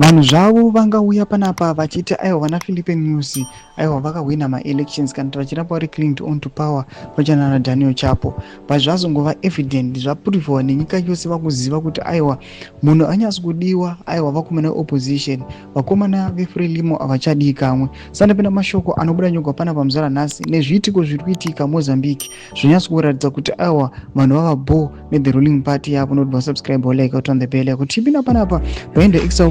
Vanhu zvavo vangauya panapa vachiti aiwa, vana Filipe Nyusi aiwa vakahwina maelections, kana kuti vachiramba vari clinged on to power vachana naDaniel Chapo, but zvazongova evident, zvaproviwa nenyika yose, vakuziva kuti aiwa, munhu anyatsi kudiwa, aiwa, vakomana veopposition, vakomana veFrelimo havachadii kamwe. Sandapinda mashoko anobuda nyogwa panapa muzara nhasi nezviitiko zviri kuitika Mozambique zvonyatso kuratidza kuti aiwa, vanhu vava bo nethe ruling party yavo. Noti vasubscribe, like, turn the bell yako. Tipinda panapa paenda X,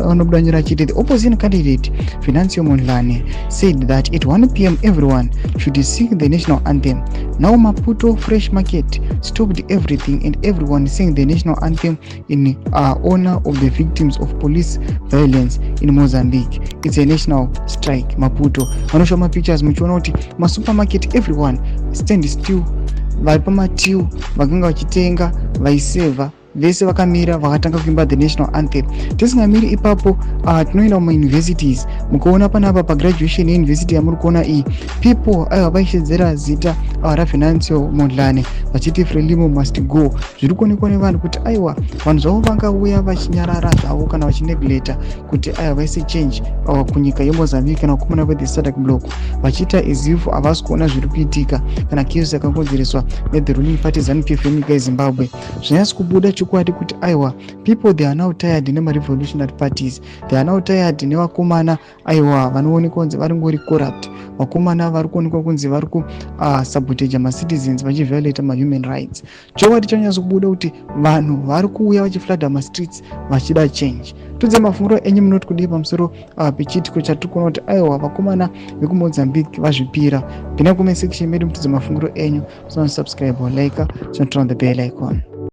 vanobuda nyora achiti the opposition candidate Venancio Mondlane said that at 1 p.m. everyone should sing the national anthem. Now Maputo Fresh Market stopped everything and everyone sang the national anthem in honor of the victims of police violence in Mozambique. It's a national strike. Maputo vanoshowa mapictures muchiona kuti masupermarket, everyone stand still. Vari pamatiu vakanga vachitenga, vaisevha vese vakamira, vakatanga kuimba the national anthem. Tisingamiri ipapo, tinoenda mumauniversities. Mukaona panapa pagraduation yeuniversity yamuri kuona iyi, people aiwa vaishedzera zita raVenancio Mondlane vachiti "Frelimo must go". Zviri kuonekwa nevanhu kuti aiwa, vanhu zvavo vangauya vachinyarara zvavo kana vachinegleta kuti aiwa vaise change kunyika yeMozambique, kana vakomana vethe SADC bloc vachiita as if havasi kuona zviri kuitika kana chaos yakakonzereswa nethe ruling party ZANU PF yenyika yeZimbabwe. Zvanyatsi kubuda chokwadi kuti aiwa, people, they are now tired nemarevolutionary parties. They are now tired nevakomana aiwa vanoonekwa kunzi vari ngori corrupt, vakomana vari kuonekwa kunzi vari kusabotaja macitizens vachiviolata mahuman rights. Chokwadi chanyatso kubuda kuti vanhu vari kuuya vachiflooda mastreets vachida change. Tudze mafungiro enyu, munoti kudii pamusoro pechiitiko chatiri kuona kuti aiwa, vakomana vekuMozambique vazvipira? Pinda comment section medu mutudze mafungiro enyu. Subscribe, like, turn on the bell icon.